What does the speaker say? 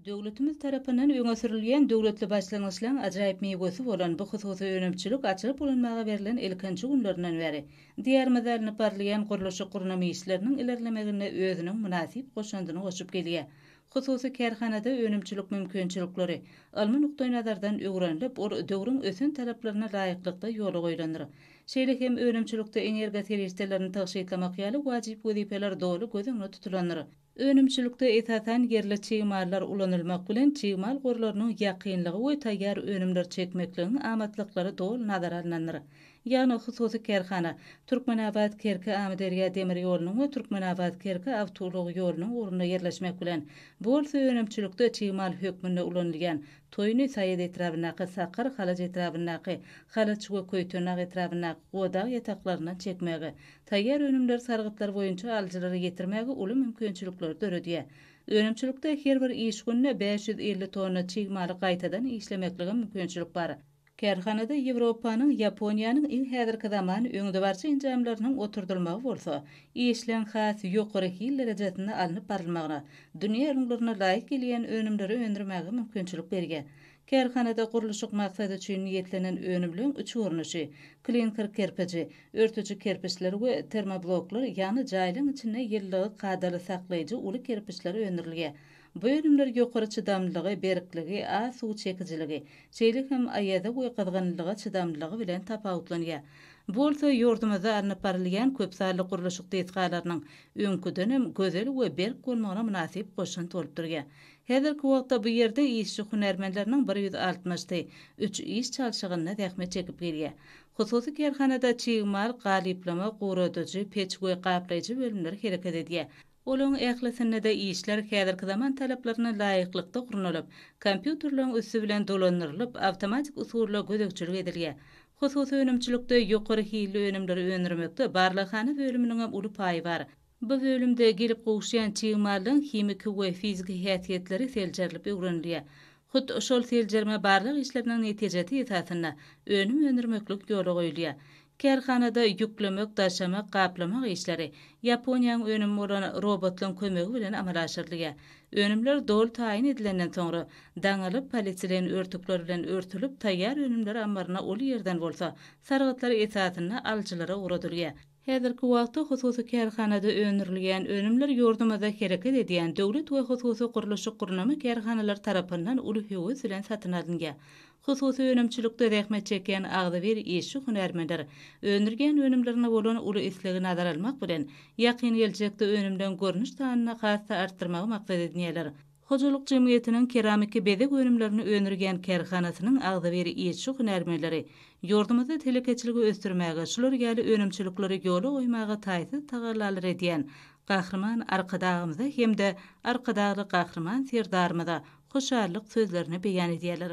Döwletimiz tarapyndan öňe sürülýän döwletli başlangyçlaryň ajaýyp miwesi bolan bu hususy önümçilik açylyp ulanmaga berlen ilkinji günlerinden bäri Diýarymyzda alnyp barylýan gurluşyk-gurnama işleriniň ilerlemeginde özüniň mynasyp goşandyny goşup gelýär. Hususy kärhanada önümçilik mümkinçilikleri ylmy nukdaýnazardan öwrenilip, ol döwrüň ösen talaplaryna laýyklykda ýola goýlandyr. Şeýle hem önümçilikde energiýa serişdelerini tygşytlamak ýaly wajyp wezipeler doly göz öňünde tutulandyr. Önümçilikde esasan ýerli çig mallar ulanylmak bilen, çig mal gorlarynyň ýakynlygy we taýýar önümleri çekmekligiň amatlyklary doly nazara alnandyr. Ýagny hususy kärhana Türkmenabat-Kerki-Amyderýa demir ýolunyň we Türkmenabat-Kerki awtoulag ýolunyň ugrunda ýerleşmek bilen, bu bolsa önümçilikde çig mal hökmünde ulanylýan toýuny Saýat etrabyndaky Sakar, Halaç etrabyndaky Halaç we Köýtendag etrabyndaky Godag ýataklaryndan çekmäge, Taýýar önümleri sargytlar boýunça alyjylara ýetirmäge uly mümkinçilikleri döredýär. Önümçilikde her bir iş gününe 550 tonna çig maly gaýtadan işlemeklige mümkinçilik bar. Kärhanada Ýewropanyň, Ýaponiýanyň iň häzirki zaman öňdebaryjy enjamlarynyň oturdylmagy bolsa, işleň has ýokary hil derejesinde alnyp barylmagyna, dünýä ülňülerine laýyk gelýän önümleri öndürmäge mümkinçilik berýär. Kärhanada gurluşyk maksady üçin niýetlenen önümleň üç görnüşi, klinker kerpiji, örtüji kerpiçler we termobloklar, ýagny jaýlaň içinde ýylylygy kadaly saklaýjy uly kerpiçler öndürilýär. Bu önümler ýokary çydamlylygy, berkligi, az suw çekijiligi, şeýle hem aýaza we gyzgynlyga çydamlylygy bilen tapawutlanýar. Bu bolsa ýurdumyzda alnyp barylýan köpsanly gurluşyk desgalarynyň öňküdenem gözel we berk bolmagyna mynasyp goşant bolup durýar. Häzirki wagtda bu ýerde işçi hünärmenleriniň bir 160-sy üç iş çalşygynda zähmet çekip gelýär. Hususy kärhanada çig mal galyplama, guradyjy, peç we gaplaýjy bölümleri hereket edýär. Olaryň ählisinde-de işler häzirki zaman talaplaryna laýyklykda gurnalyp, kompýuterleriň üsti bilen dolandyrylyp, awtomatik usulda gözegçilik edilýär. Hususy önümçilikde ýokary hilli önümleri öndürmekde barlaghana bölüminiňem uly paýy bar. Bu bölümde gelip gowuşýan çig mallaryň himiki we fiziki häsiýetleri seljerilip öwrenilýär. Hut şol seljerme-barlag işleriniň netijesi esasynda önüm öndürmeklik ýola goýulýar. Kärhanada ýüklemek, daşamak, gaplamak işleri Ýaponiýanyň önümi bolan robotlaryň kömegi bilen amala aşyrylýar. Önümler doly taýyn edilenden soňra, daňylyp, polietilen örtükler bilen örtülip, taýýar önümler ammaryna ol ýerden bolsa, sargytlar esasynda alyjylara ugradylýar. Häzirki wagtda hususy kärhanada öndürilýän önümler ýurdumyzda hereket edýän döwlet we hususy gurluşyk-gurnama kärhanalary tarapyndan uly höwes bilen satyn alynýar. Hususy önümçilikde zähmet çekýän agzybir işçi-hünärmenler öndürýän önümlerine bolan uly islegi nazara almak bilen, ýakyn geljekde önümleň görnüş sanyny has-da artdyrmagy maksat edinýärler. Hojalyk jemgyýetiniň keramiki bezeg önümlerini öndürýän kärhanasynyň agzybir işçi-hünärmenleri ýurdumyzda telekeçiligi ösdürmäge, şular ýaly önümçilikleri ýola goýmaga taýsyz tagallalar edýän Gahryman Arkadagymyza hem-de Arkadagly Gahryman Serdarymyza hoşallyk sözlerini beýan edýärler.